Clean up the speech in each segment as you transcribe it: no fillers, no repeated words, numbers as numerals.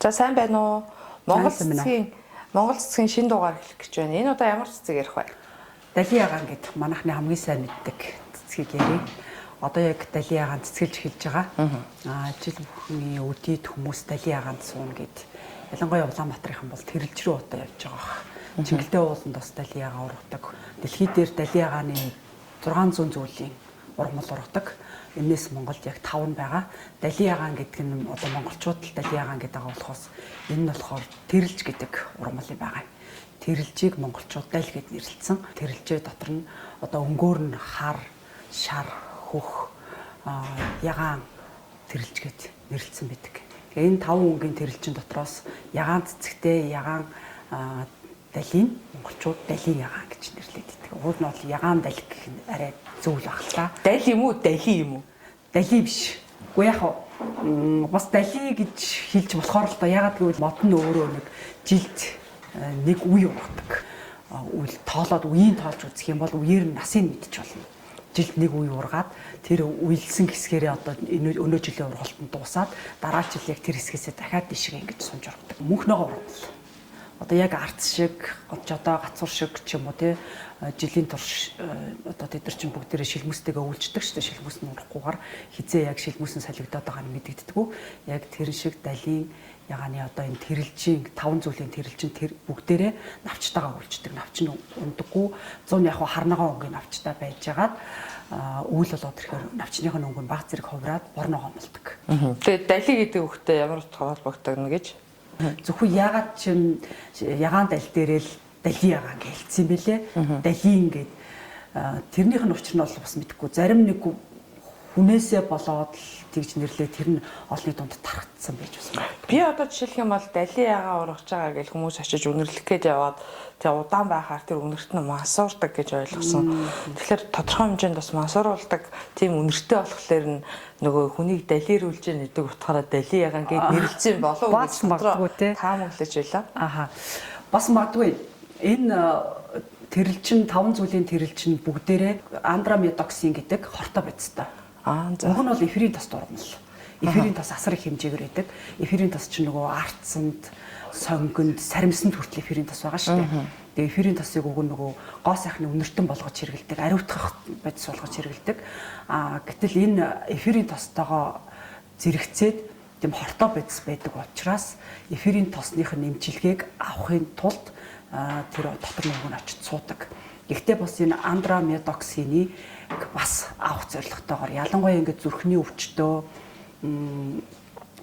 За, сайн байна уу? Монгол цэцгийн шинэ дугаар эхлэх гэж байна. Энэ удаа ямар цэцэг ярих вэ? Далийн ягаан гэдэг манайхны хамгийн сайн мэддэг цэцгийг ярив. Одоо яг далийн ягаан цэцгэлж эхэлж байгаа. Жил бүхний өдийд хүмүүс далийн ягаанд сууна гэд. Ялангуяа Улаанбаатарын бол тэрэлж рүү одоо явж байгаа бах. Чингэлтэй ууланд бас далийн ягаан ургадаг. Дэлхий дээр далийн ягааны 600 зүйлийн ургамал ургадаг. Энээс Монголд яг 5 нь байгаа. Далийн ягаан гэдэг нь одоо монголчууд л далийн ягаан гэдэг байгаа болохоос энэ нь болохоор тэрэлж гэдэг ургамал юм байгаа. Тэрэлжийг монголчууд дал гэд нэрлэсэн. Тэрэлжээ дотор нь одоо өнгөөр нь хар, шар, хөх, ягаан тэрэлж гэд нэрлэсэн байдаг. Тэгээ энэ таван өнгийн тэрэлжин дотроос ягаан цэцэгтэй ягаан далийн монголчууд далийн ягаан гэж нэрлэдэг. Уг нь бол ягаан дал гэх нь арай зөв л байх л та. Дал юм уу, дали юм уу? Дали биш. Гэхдээ яг бас дали гэж хэлж болохоор л доо. Ягаад гэвэл мод нь өөрөө нэг жилд нэг үе ургадаг. Үйл тоолоод үеийн тоолж үзэх юм бол үеэр нь насыг мэдчих болно. Жилд нэг үе ургаад, тэр үелсэн хэсгээрээ одоо өнөө жилийн ургалт нь дуусаад, дараа жил яг тэр хэсгээсээ дахиад дишгээ ингэж сунж ургадаг. Мөнх ногоо ургамал. Одоо яг арц шиг, жодоо гацуур шиг ч юм уу, те, жилийн турш одоо тэд нар чинь бүгдээрээ шилмүүстэйгээ өвлждөг шүү дээ. Шилмүүс нь урахгүйгээр хизээ яг шилмүүс нь солигдоод байгаа нь мэдэгддэггүй. Яг тэр шиг далийн ягааны одоо энэ тэрэлжийн таван зүйлийн тэрэлжин тэр бүгдээрээ навчтайгаа өвлждөг. Навч нь ундаггүй, 100 яг харнагаа өнгийн навчтай байжгаад үйл болоод ирэхээр навчных нь өнгө нь баг зэрэг хувраад бор ногоон болдог. Тэгээд дали гэдэг үгтэй ямар утгаар холбогддог нь гэж? Зөвхөн ягаад чин ягаан дал дээрээ л далийн ягаан гэлцсэн юм бэлээ. Далийн гээд тэрнийх нь учир нь бол бас мэдэхгүй. Зарим нэг хүнээсээ болоод л тэгж нэрлээ, тэр нь олонний дунд тархацсан байж бас магадгүй. Би одоо жишээлх юм бол далийн ягаан ургаж байгаа гэж хүмүүс очиж үнэрлэх гээд яваад, тэгээ удаан байхаар тэр үнэрт нь мансуурдаг гэж ойлгосон. Тэгэхээр тодорхой хэмжээнд бас мансууруулдаг тийм үнэртэй болохоор нь нөгөө хүнийг далируулж нэдэг утгаараа далийн ягаан гэж нэрлэсэн болов уу гэж магадгүй, те. Таамаглаж байлаа. Аха. Бас магадгүй. Энэ тэрэлчин, таван зүйлийн тэрэлчин бүгдээрээ андромедоксин гэдэг хортой бодистой. Аа, за. Уг нь бол эфирийн тос дурмал. Эфирийн тос асар их хэмжээгээр байдаг. Эфирийн тос чинь нөгөө арцсанд, сонгонд, саримсанд хүртэл эфирийн тос байгаа шүү дээ. Тэгээ эфирийн тосыг уг нь нөгөө гоо сайхны үнэртэн болгож хэрэглэдэг, ариутгах бодис болгож хэрэглэдэг. Аа, гэтэл энэ эфирийн тостойгоо зэрэгцээд тийм хортой бодис байдаг учраас эфирийн тосных нь эмчилгээг авахын тулд тэр дотор нөгөө нь очиж суудаг. Гэхдээ бас энэ андромедоксины бас авах зорилготойгоор, ялангуяа ингээд зүрхний өвчтөө,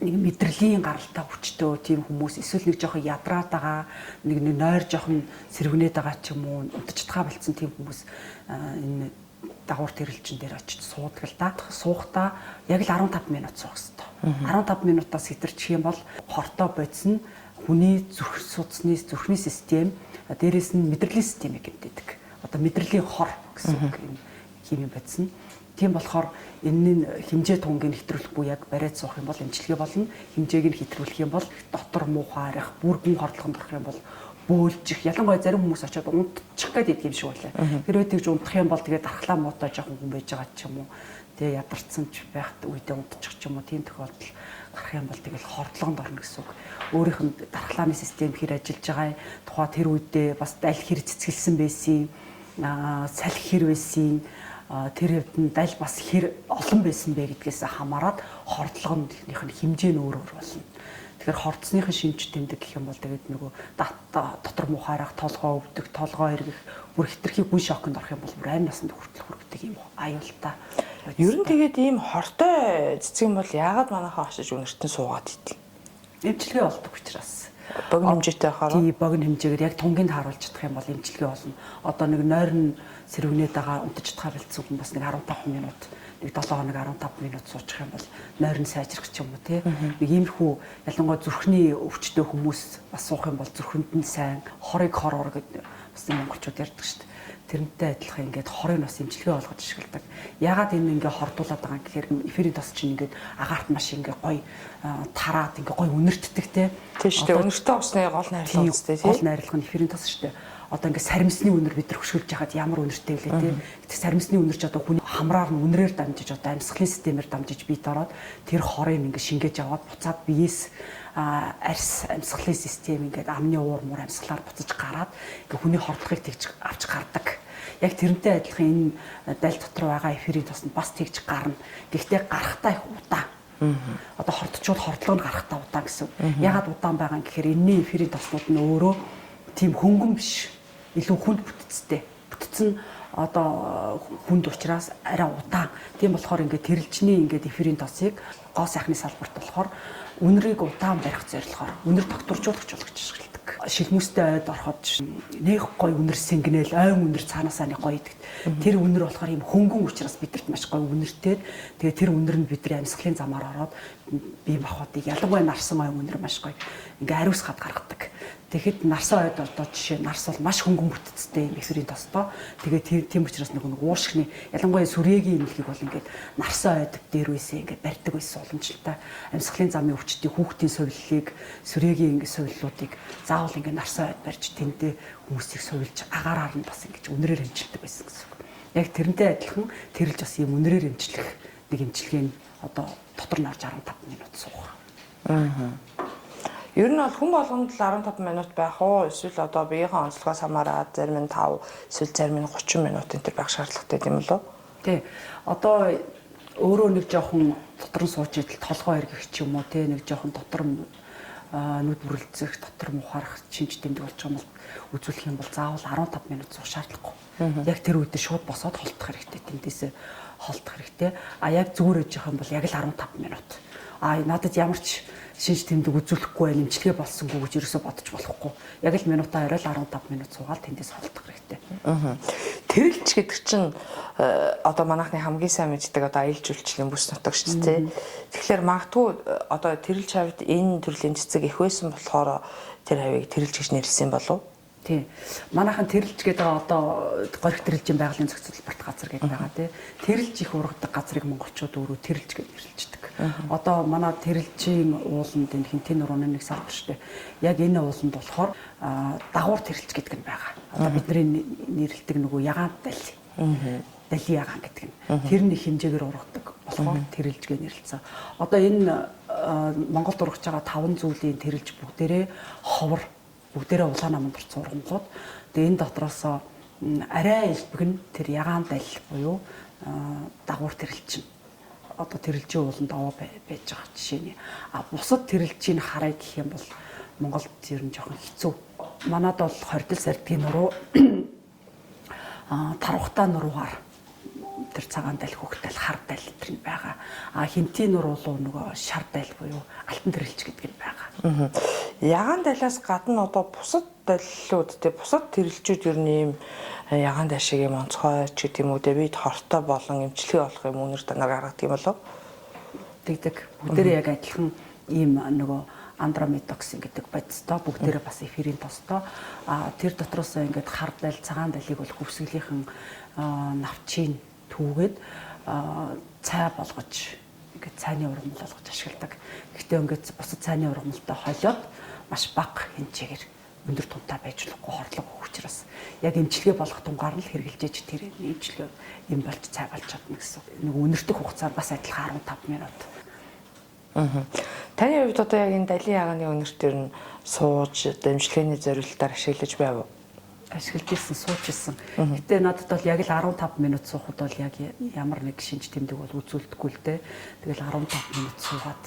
нэг мэдрэлийн гаралтай өвчтөө тийм хүмүүс, эсвэл нэг жоохон ядраад байгаа, нэг нэг нойр жоохон сэргэнээд байгаа ч юм уу, унтаж чадхаа болцсон тийм хүмүүс энэ дагавар тэрэлжин дээр очиж суудаг л да. Суухдаа яг л 15 минут суух хэрэгтэй. 15 минутаас хэтэрчих юм бол хортой бодис нь хүний зүрх судасны, зүрхний систем, дээрээс нь мэдрэлийн системийг гэмтээдэг. Одоо мэдрэлийн хор гэсэн үг энэ химийн бодис нь. Тийм болохоор энэ нь хэмжээ тунгийг хэтрүүлэхгүй яг бариад суух юм бол эмчилгээ болно. Хэмжээг нь хэтрүүлэх юм бол дотор муухай арих, бүр гүн хордлогонд орох юм бол бөөлжих. Ялангуяа зарим хүмүүс очиод унтчих гээд идэх юм шиг байлаа. Хэрвээ тэгж унтах юм бол тэгээд дархлаа муутай жоохон хүн байж байгаа ч юм уу. Тэгээ ядарсан ч байх үедээ унтчих ч юм уу, тийм тохиолдол гарах юм бол тэгэл хордлогонд орно гэсэн үг. Өөрийнх нь дархлааны систем хэр ажиллаж байгаа, тухай тэр үедээ бас аль хэр цэцгэлсэн байсан, салхи хэр байсан, тэр хэвд нь дал бас хэр олон байсан бэ гэдгээс хамаарат хордлогоных нь хэмжээ нь өөр өөр болно. Тэгэхээр хордсныхын шинж тэмдэг гэх юм бол тэгээд нөгөө дотор муухайрах, толгоо өвдөх, толгоо эргэх, бүр хитрхи гүн шоконд орох юм бол бүр амь насанд хүртэл хүргэдэг юм аюултай. Ер нь тэгээд ийм хортой цэцэг юм бол яагаад манайхан очиж үнэртэн суугаад идэл? Эмчилгээ болдог учраас. Богино хэмжээтэй байхаар. Тий, богино хэмжээгээр яг тунгийн тааруулж чадах юм бол эмчилгээ болно. Одоо нэг нойр нь сэрвнээд байгаа, унтаж чадхаа болцсон хүн бас нэг 15 минут, нэг 7 хоног 15 минут суучих юм бол нойр нь сайжрах ч юм уу, тий. Нэг иймэрхүү, ялангуяа зүрхний өвчтөй хүмүүс бас суух юм бол зүрхэнд нь сайн, хорыг хороор гэдэг бас монголчууд ярьдаг шүү дээ. Тэрнтэй адилхан ингээд хорыг бас эмчилгээ болгож ашигладаг. Ягаад энэ ингээ хордуулаад байгаа юм гэхээр эфирийн тос чинь ингээд агаарт маш ингээ гоё тараад, ингээ гоё үнэртдэг, те. Тийм шүү дээ. Үнэртэй усны гол найрлага үстэй, тий. Гол найрлага нь эфирийн тос шүү дээ. Одоо ингээ саримсны үнэр бид нар хөшгөлж яхад ямар үнэртэй вүлээ, те. Гэтэ саримсны үнэр ч одоо хүний хамраар нь үнрээр дамжиж, одоо амьсгалын системээр дамжиж биед ороод, тэр хорыг ингээ шингээж аваад буцаад биеэс Арьс амьсгалын систем ингээд амны уур муур амьсгалаар буцаж гараад ингээд хүний хордлогыг тэгж авч гардаг. Яг тэрнтэй адилхан энэ даль дотор байгаа эфирийн тос нь бас тэгж гарна. Гэхдээ гарахтаа их удаан. Одоо хордчвол хордлого нь гарахтаа удаан гэсэн. Ягаад удаан байгаа юм гэхээр энэний эфирийн тоснууд нь өөрөө тийм хөнгөн биш. Илүү хүнд бүтцтэй. Бүтц нь одоо хүнд учраас арай удаан. Тийм болохоор ингээд тэрэлжний ингээд эфирийн тосыг гоо сайхны салбарт болохоор үнэрийг удаан барих зорилгоор үнэр тогтворжуулагч болгож ашигладаг. Шилмүүстэй ойд ороход нэх гой үнэр сэнгэнэл ойн үнэр цаанаасаа нэг гоё идэг. Тэр үнэр болохоор юм хөнгөн учраас бидэрт маш гоё үнэртэй. Тэгээ тэр үнэр нь бидний амьсгалын замаар ороод бие махбодыг ялангуяа нарсан ойн үнэр маш гоё ингээ ариус гад гаргадаг. Тэгэхэд нарсан ойд одоо жишээ нарс бол маш хөнгөн бүтцтэй юм эфирийн тостой. Тэгээ тийм учраас нэг уушгины ялангуяа сүрээгийн эмнэлгийг бол ингээд нарсан ойд дээр үсээ ингээд барьдаг байсан уламжлалтай. Амьсгалын замын өвчтийг хүүхдийн сувиллыг сүрээгийн ингээд сувиллуудыг заавал ингээд нарсан ойд барьж тэндээ хүмүүсийг сувилж агаараар нь бас ингэж үнрээр эмчилдэг байсан гэсэн үг. Яг тэрнтэй адилхан тэрэлж бас юм үнрээр эмчлэх нэг эмчилгээ нь одоо дотор нь орж 15 минут суух. Ер нь бол хүн болгонд л 15 минут байх уу? Эсвэл одоо биеийнхээ онцлогоос хамаарат зарим нь 5, эсвэл зарим нь 30 минут энэ төр байх шаардлагатай юм болов уу? Тий. Одоо өөрөө нэг жоохон дотор нь сууж идэл толгой эргэх ч юм уу тий нэг жоохон дотор нүд бүрэлцэх, дотор мухаарах шинж тэмдэг болж байгаа юм бол үзүүлэх юм бол заавал 15 минут суух шаардлагагүй. Яг тэр үедээ шууд босоод холдох хэрэгтэй. Тэндээсээ холдох хэрэгтэй. А яг зүгээр ээж явах юм бол яг л 15 минут. А надад ямар ч шинж тэмдэг үзүүлэхгүй байх, эмчилгээ болсонгүй гэж ерөөсө бодож болохгүй. Яг л минутаа орой л 15 минут суугаад тэндээс холдох хэрэгтэй. Тэрэлж гэдэг чинь одоо манайхны хамгийн сайн мэддэг одоо аялал жуулчлалын бүс нутаг шүү дээ. Тэгэхээр магадгүй одоо тэрэлж хавьд энэ төрлийн цэцэг их байсан болохоор тэр хавийг тэрэлж гэж нэрлэсэн болов уу? Тий. Манайхан тэрэлж гэдэг одоо горих тэрэлжийн байгалийн зохицуулбарт газар гэдэг байгаа тий. Тэрэлж их ургадаг газрыг монголчууд өөрөө тэрэлж гэж нэрлэждэг. Одоо манай тэрэлжийн ууланд энэ Хинтийн нурууны нэг салбар шүү дээ. Яг энэ ууланд болохоор дагуур тэрэлж гэдэг нь байгаа. Одоо бидний нэрлэдэг нөгөө ягаан дал. Дали ягаан гэдэг нь. Тэр нэг хэмжээгээр ургадаг болохоор тэрэлж гэж нэрлэсэн. Одоо энэ Монголд ургаж байгаа 5 зүйлийн тэрэлж бүгдээрээ ховор бүгдээрээ улаан наманд орсон ургамлууд. Тэгээ энэ дотроос арай элбэг нь тэр ягаан дал буюу дагуур тэрэлчин. Одоо тэрэлжийн ууланд овоо байж байгаа жишээний. А бусад тэрэлжийг харъя гэх юм бол Монголд ер нь жоохон хэцүү. Манад бол хордол сардгийн нуруу тарвахтаа нуруугаар тэр цагаан дал, хөх дал, хар дал тэр нь байгаа. А Хинтийн нуруу руу нөгөө шар дал буюу алтан тэрэлж гэдэг нь байгаа. Ягаан далаас гадна одоо бусад даллууд те бусад тэрэлжүүд ер нь ийм ягаан дал шиг юм онцгой ч гэдэг юм уу те бид хортой болон эмчилгээ болох юм үнэр данаар гаргадаг юм болов? Тэгдэг. Бүгдээрээ яг адилхан ийм нөгөө андромедоксин гэдэг бодистой бүгдээрээ бас эфирийн тостой. А тэр дотроос ингээд хар дал, цагаан далыг бол хөвсгөлийнхэн навчийн түүгээд цай болгож ингээд цайны ургамал болгож ашигладаг. Гэхдээ ингээд бусад цайны ургамалтай холиод маш бага хэмжээгээр өндөр тунтай байж болохгүй хорлого учраас яг эмчилгээ болох тунгаар нь л хэрэгжилж тэр эмчилгээ юм болж цай болж чадна гэсэн. Нэг үнэртэх хугацаа бас адилхан 15 минут. Таны хувьд одоо яг энэ далийн ягааны үнэртээр нь сууж эмчилгээний зорилтоор ашиглаж байв уу? Ашиглаж ирсэн, сууж ирсэн. Гэтэ надад бол яг л 15 минут суухад бол яг ямар нэг шинж тэмдэг бол үзүүлдэггүй л дээ. Тэгэл 15 минут суугаад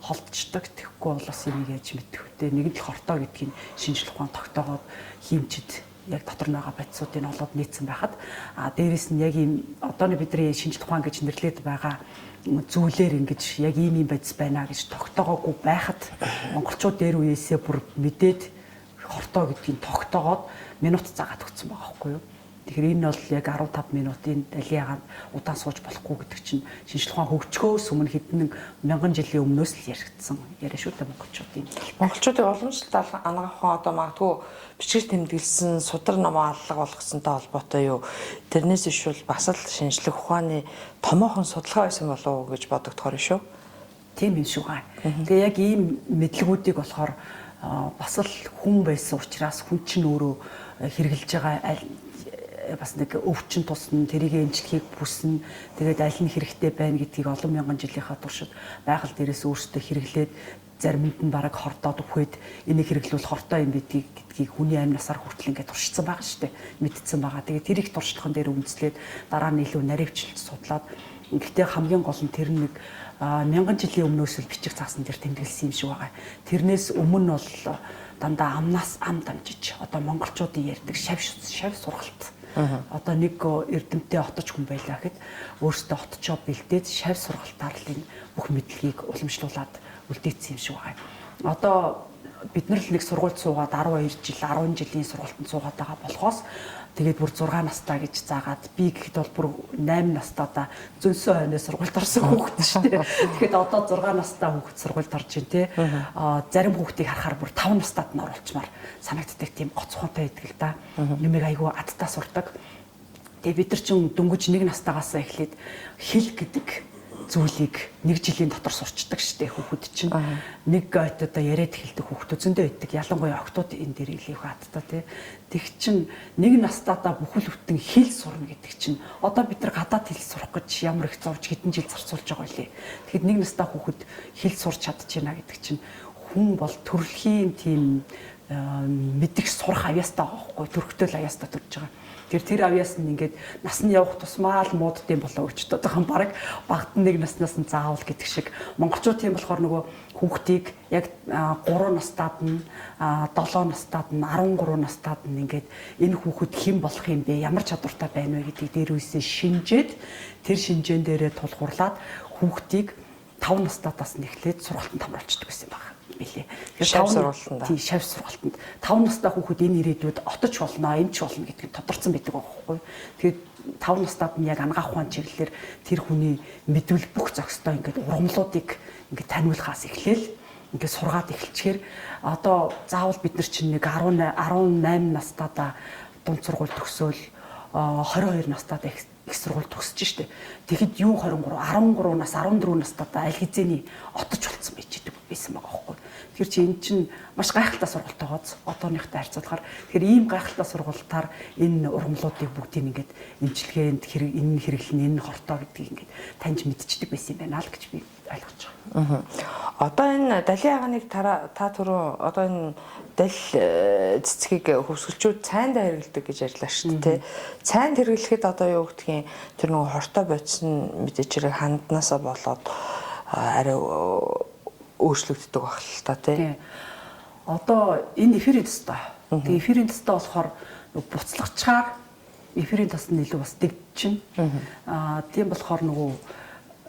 холдчихдаг. Тэгэхгүй бол бас юм яаж мэдэх вэ? Нэг нь л хортой гэдгийг шинжлэх ухаан тогтоогоод хиймчид яг дотор нь байгаа бодисуудыг олоод нийцсэн байхад а дээрэс нь яг ийм одооны бидний шинжлэх ухаан гэж нэрлээд байгаа зүйлээр ингэж яг ийм ийм бодис байна гэж тогтоогоогүй байхад монголчууд дээр үеэсээ бүр мэдээд хортой гэдгийг тогтоогоод минут заагаад өгсөн байгаа байхгүй юу. Тэгэхээр энэ бол яг 15 минутын далийн ягаанд удаан сууж болохгүй гэдэг чинь шинжлэх ухаан хөгжихөөс өмнө хэдэн мянган жилийн өмнөөс л яригдсан яриа шүү дээ монголчуудын. Монголчуудын уламжлалт анагаах ухаан одоо магадгүй бичгээр тэмдэглэсэн судар номоо аллага болгосонтой холбоотой юу? Тэрнээс биш бол бас л шинжлэх ухааны томоохон судалгаа байсан болов уу гэж бодогдохоор шүү. Тийм юм шүү гаа. Тэгээ яг ийм мэдлэгүүдийг болохоор бас л хүн байсан учраас хүн чинь өөрөө хэрэгжилж байгаа бас нэг өвчин тусна, тэрийг эмчлэхийг хүснэ. Тэгээд аль нь хэрэгтэй байна гэдгийг олон мянган жилийнхаа туршид байгаль дээрээс өөрсдөө хэрэглээд Заримд нь бараг хордоод үхээд энийг хэрэглүүл хортой юм бидгийг гэдгийг хүний амь насаар хүртэл ингээд туршицсан байгаа шүү дээ. Мэдсэн байгаа. Тэгээд тэр их туршлаган дээр үндэслээд дараа нь илүү наривчлж судлаад, гэхдээ хамгийн гол нь тэр нэг мянган жилийн өмнөөс л бичих цаасан дээр тэмдэглэсэн юм шиг байгаа. Тэрнээс өмнө бол дандаа амнаас ам дамжиж одоо монголчуудын ярьдаг шав сургалт. Одоо нэг эрдэмтдээ отож хүн байлаа гэхэд өөртөө отчоо бэлдээд шав сургалтаар л энэ бүх мэдлэгийг уламжлуулад үлдээсэн юм шиг байгаа. Одоо бид нар л нэг сургуульд суугаад 12 жил, 10 жилийн сургалтанд суугаад байгаа болохоос тэгээд бүр 6 настай гэж заагаад би гэхэд бол бүр 8 настайдаа зөнсөн хойноо сургуульд орсон хүүхэд шүү дээ. Тэгэхэд одоо 6 настай хүүхэд сургуульд орж ин тээ. Зарим хүүхдийг харахаар бүр 5 настайд нь оруулчмаар санагддаг тийм гоц ухаантай байдаг л да. Нэмийг айгүй адтаа сурдаг. Тэгээ бид нар чинь дөнгөж 1 настайгаас эхлээд хэл гэдэг зүйлийг нэг жилийн дотор сурчдаг штэ хүүхэд чинь. Нэг ойтодоо яриад эхэлдэг хүүхдүүд зөндөө байдаг. Ялангуяа охтууд энэ дээр илүү их адтай тий. Тэг чин нэг настайдаа бүхэл бүтэн хэл сурна гэдэг чинь одоо бид нар гадаад хэл сурах гэж ямар их зовж хэдэн жил зарцуулж байгаа лээ. Тэгэхэд нэг настай хүүхэд хэл сурч чадчихна гэдэг чинь хүн бол төрөлхийн тийм мэдих сурах авьяастай байгаа байхгүй, төрхтөл авьяастай төрж байгаа. Тэр авьяас нь ингээд нас нь явах тусмаа л мууддсан болоо гэж бодоод байгаа юм. Бараг багт нэг наснаас нь заавал гэдэг шиг. Монголчууд тийм болохоор нөгөө хүүхдийг яг 3 настад нь, 7 настад нь, 13 настад нь ингээд энэ хүүхэд хэн болох юм бэ? Ямар чадвартай байна вэ гэдгийг дээр үсээ шинжээд тэр шинжээн дээрээ тулгуурлаад хүүхдийг 5 настадаас нь эхлээд сургалтанд хамруулчихдаг гэсэн юм байна. Билээ. Тэгэхээр шав сургалтанд. Тийм, шав сургалтанд. 5 настай хүүхэд энэ ирээдүйд отож болно, эмч болно гэдг нь тодорцсон байдаг байхгүй. Тэгэхээр 5 настайд нь яг анагаах ухаан чиглэлээр тэр хүний мэдвэл бүх зохистой ингээд ургамлуудыг ингээд таниулахаас эхлээл ингээд сургаад эхэлчихээр одоо заавал бид нар чинь нэг 18 настайдаа дунд сургууль төгсөөл 22 настайдаа их сургууль төгсөж штэ. Тэгэхэд юу 23, 13 нас, 14 настайдаа аль хэзээний отож болцсон байж идэг байсан байгаа байхгүй. Тэгэхээр чи эн чинь маш гайхалтай сургалт байгааз одооныхтай харьцуулахаар. Тэгэхээр ийм гайхалтай сургалтаар энэ ургамлуудыг бүгдийг ингээд эмчилгээнд хэрэг энэ хэрэглэн энэ хортой гэдгийг ингээд таньж мэдчихдэг байсан юм байна л гэж би ойлгож байгаа. Одоо энэ далийн агааныг та түрүү одоо энэ дал цэцгийг хөвсгөлчүүд цайндаа хэрэглэдэг гэж ярьлаа шүү дээ. Цайнд хэрэглэхэд одоо юу гэдгийг тэр нөгөө хортой бодис нь мэдээч хэрэг ханднаасаа болоод арай өөрчлөгддөг байх л та тий. Одоо энэ эфирийн тостой. Тэгээ эфирийн тостой болохоор буцлагчаар эфирийн тос нь илүү бас дэгдчихнэ. Тийм болохоор нөгөө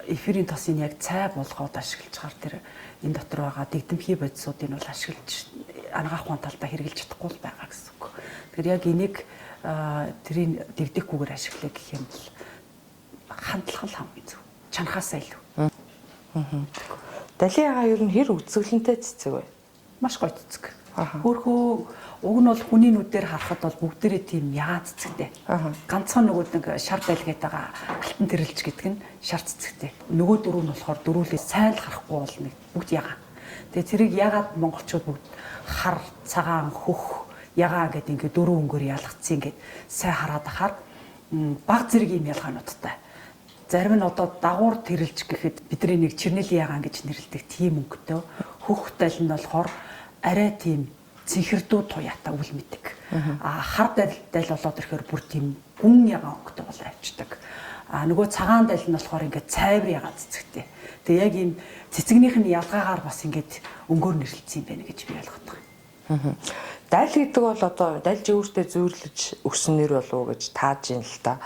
эфирийн тосыг яг цай болгоод ашиглажгаар тэр энэ дотор байгаа дэгдэмхий бодисуудыг бол ашиглаж анагаах ухаан талдаа хэрэглэж чадахгүй л байгаа гэсэн үг. Тэгэхээр яг энийг тэрийг дэгдэхгүйгээр ашиглая гэх юм бол хандлах л хамгийн зөв. Чанахаасаа илүү. Далийн агаа ер нь хэр үзэсгэлэнтэй цэцэг вэ? Маш гоё цэцэг. Хөөхөө уг нь бол хүний нүдээр харахад бол бүгдээрээ тийм ягаан цэцэгтэй. Ганцхан нөгөө нэг шар дал гэдэг байгаа алтан тэрэлж гэдэг нь шар цэцэгтэй. Нөгөө дөрөв нь болохоор дөрүүлээ сайн л харахгүй бол нэг бүгд ягаан. Тэгээ тэрийг ягаад монголчууд бүгд хар, цагаан, хөх, ягаан гэдэг ингээд дөрөв өнгөөр ялгцсан ингээд сайн хараад ахаар баг зэрэг юм ялгаануудтай. Зарим нь одоо дагуур тэрэлж гэхэд бидний нэг чернэлийн ягаан гэж нэрлэдэг тийм өнгөтэй. Хөх дал нь болохоор арай тийм цэнхэрдүү туяатай үл мэдэг. А хар дал болоод ирэхээр бүр тийм гүн ягаан өнгөтэй болоо авчдаг. А нөгөө цагаан дал нь болохоор ингээд цайвар ягаан цэцэгтэй. Тэгээ яг ийм цэцэгнийх нь ялгаагаар бас ингээд өнгөөр нэрлэлсэн юм байна гэж би ойлгоод байгаа. Дал гэдэг бол одоо дал жиүүртээ зүйрлэж өссөн нэр болов уу гэж тааж ин л та.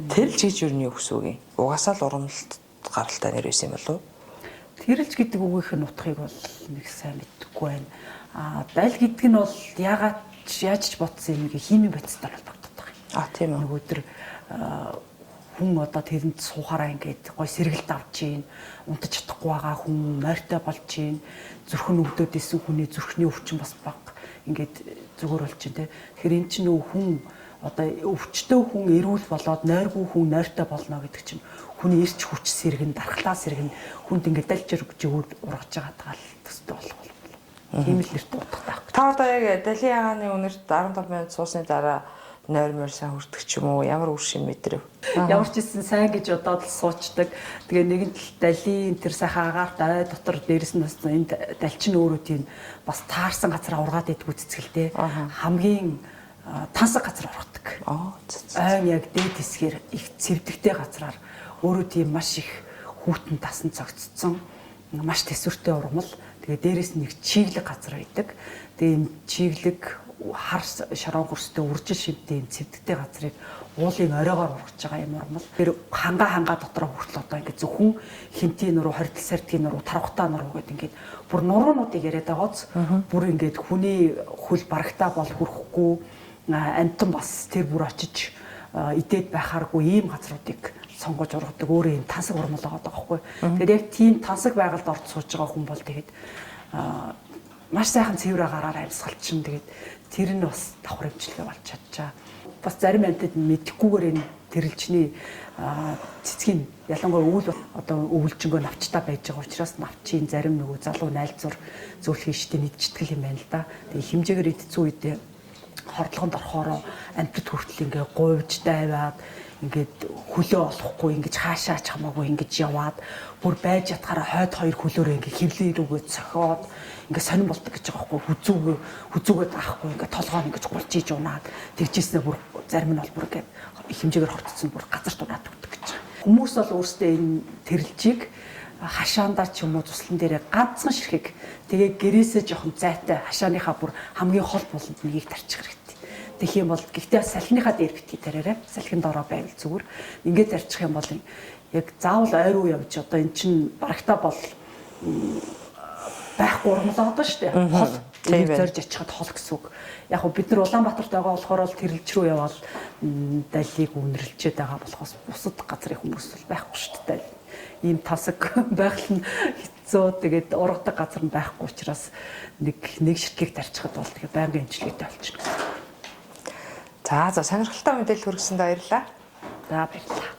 Тэрэлж гэж юу нь өссөн үг юм? Угаасаа л урамлалт гаралтай нэр байсан юм болов уу? Тэрэлж гэдэг үгийнх нь утгыг бол нэг сайн мэдэхгүй байна. Дал гэдэг нь бол яагаад яаж ч бодсон юм химийн бодистой холбогддог байгаа юм. А тийм үү. Нөгөө төр хүн одоо тэрэнд суухаараа ингээд гой сэргэлт авч гин, унтаж чадахгүй байгаа хүн нойртой болж гин, зүрхэн өвдөд исэн хүний зүрхний өвчин бас бага ингээд зүгээр болж гин тэ. Тэгэхээр эн чинь нөгөө хүн одоо өвчтөө хүн эрүүл болоод нойргүй хүн нойртой болно гэдэг чинь хүний эрч хүч сэргэн, дархлаа сэргэн хүнд ингээд дальж жигүүд ургаж байгаа таал төстэй болох бол. Тийм л нэртэй утгатай. Та одоо яг далийн ягааны үнэрт 15 минут суусны дараа нойр морь сайн хүрдэг ч юм уу? Ямар үр шим мэдрэв? Ямар ч гэсэн сайн гэж бодоод л суучдаг. Тэгээ нэгэн тал далийн тэр сайхан агаарт ой дотор дээрэс нь бас энэ далчин өөрөө тийм бас таарсан газар ургаад идэх үцэцгэлтэй. Хамгийн тансаг газар ургадаг. Ойн яг дээд хэсгээр их цэвдэгтэй газраар өөрөө тийм маш их хүүтэн тасан цогцсон маш төсвөртэй ургамал. Тэгээ дээрэс нь нэг чиглэг газар байдаг. Тэгээ энэ чиглэг хар шорон хөрстэй үржил шимтэй юм цэвдэгтэй газрыг уулын оройгоор ургаж байгаа юм ургамал. Тэр ханга дотроо хүртэл одоо ингээд зөвхөн хинтийн нуруу, хордол сардгийн нуруу, тарвахтаа нуруу гэдэг ингээд бүр нуруунуудыг яриад байгаац бүр ингээд хүний хөл барагтаа бол хүрэхгүй амтан бас тэр бүр очиж идээд байхааргүй ийм газруудыг сонгож ургадаг өөрөө юм тансаг ургамал байгаа байхгүй. Тэгэхээр яг тийм тансаг байгальд орж сууж байгаа хүн бол тэгээд маш сайхан цэвэр агаараар амьсгалчин тэгээд тэр нь бас давхар эмчилгээ болж чадчаа. Бас зарим амьтад мэдэхгүйгээр энэ тэрэлжний цэцгийн ялангуяа өвөл одоо өвөлжөнгөө навчтай байж байгаа учраас навчийн зарим нөгөө залуу найлзур зөөлх хийштэй нэгдчихдэг юм байна л да. Тэгээ хэмжээгээр идсэн үедээ хордлогонд орохороо амьтад хүртэл ингээ гуйвж дайваад ингээд хөлөө олохгүй ингэж хаашаа ч хамаагүй ингэж яваад бүр байж ятгаараа хойд хоёр хөлөөрөө ингээ хөвлийн рүүгээ цохиод ингээ сонирн болдог гэж байгаа байхгүй хүзүүгээ даахгүй ингээ толгоо ингэж гулж иж унаад тэгжээснээ бүр зарим нь бол бүр ингээ их хэмжээгээр хортцсон бүр газарт унаад өгдөг гэж байгаа. Хүмүүс бол өөрсдөө энэ тэрэлжийг хашаандаа ч юм уу туслан дээрээ ганцхан ширхэг тэгээ гэрээсээ жоохон зайтай хашааныхаа бүр хамгийн хол буланд нэгийг тарчих хэрэгтэй. Тэгэх юм бол гэхдээ салхиныхаа дээр битгий тараарай. Салхин доороо байвал зүгээр. Ингээд тарчих юм бол яг заавал ой руу явж одоо эн чин барагтаа бол байхгүй урмал одоо шүү дээ. Хол энийг зорж очиход хол гэсэн үг. Яг хөө бид нар Улаанбаатарт байгаа болохоор л тэрэлж рүү яваал далийг үнэрлчээд байгаа болохоос бусад газрын хүмүүс бол байхгүй шүү дээ. Ийм тасаг байгаль нь хэцүү. Тэгээд ургадаг газар нь байхгүй учраас нэг ширтгийг тарчихад бол тэгээ байнгын эмчилгээтэй болчихно гэсэн. За сонирхолтой мэдээлэл хүргэсэнд баярлалаа. За баярлалаа.